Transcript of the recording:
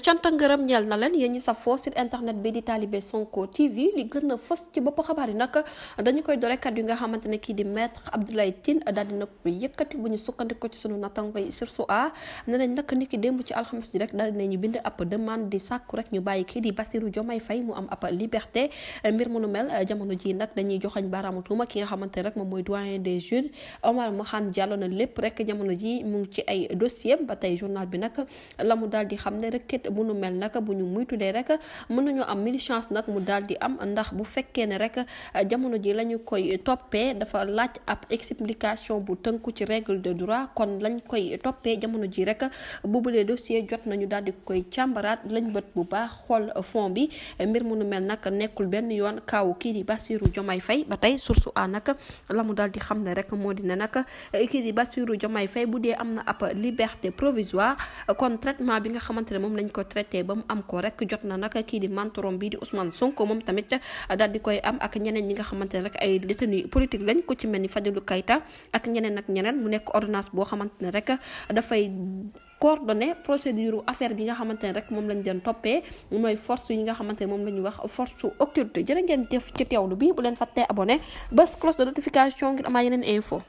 canta ngërëm ñeel na leen yéen ñi safoo site internet bi di Talibé Sonko TV li gën a fës ci bopp xabaar yi nag dañu koy dore kat yu nga xamante ne kii di maître Abdoulaye Tine daal dina ko yëkkati bu ñu sukkandiko ci sunu natango yi Source A ne nañ nag ni ki démb ci alxames ji rek daal dinañu bind ab demande di sàkku rek ñu bàyyi kii di Bassirou Diomaye Faye mu am ab liberté mbir mu nu mel jamono ji nag dañuy joxañ baaraamu tuuma ki nga xamante ne rek moom mooy doyen des juges Omar Mahane Diallo na lépp rek jamono ji mu ngi ci ay dossier ba tey journal bi nag la mu daal di xam ne rek bu nu mel nag bu ñu muy tuddee rek mën nañoo am mille chance nag mu daal di am ndax bu fekkee ne rek jamono ji la ñu koy toppee dafa laaj ab explication bu tënku ci règle de droit kon lañ koy toppee jamono ji rek boobulee dossier jot nañu daal di koy càmbaraat lañ bët bu baax xool fond bi mbir mu nu mel nag nekkul benn yoon kaaw kii di Bassirou Diomaye Faye ba tey Source A nag la mu daal di xam ne rek moo di ne nag kii di Bassirou Diomaye Faye bu dee am na ab liberté provisoire kon traitement bi nga xamante ne moom lañ ko traité ba mu am ko rek jot na nag kii di mentorom bi di Ousmane Sonko moom tamit daal di koy am ak ñeneen ñi nga xamante ne rek ay détenus politique lañ ko ci mel ni Fadilou Keita ak ñeneen ak ñeneen mu nekk ordonnance boo xamante ne rek dafay coordonné procédure affaire bi nga xamante ne rek moom lañ doon toppee mooy force yi nga xamante ne moom la ñuy wax force occulte jërë ngeen def ci teewlu bi bu leen fàttee abonné bés cloche de notification ngir amaa yeneen info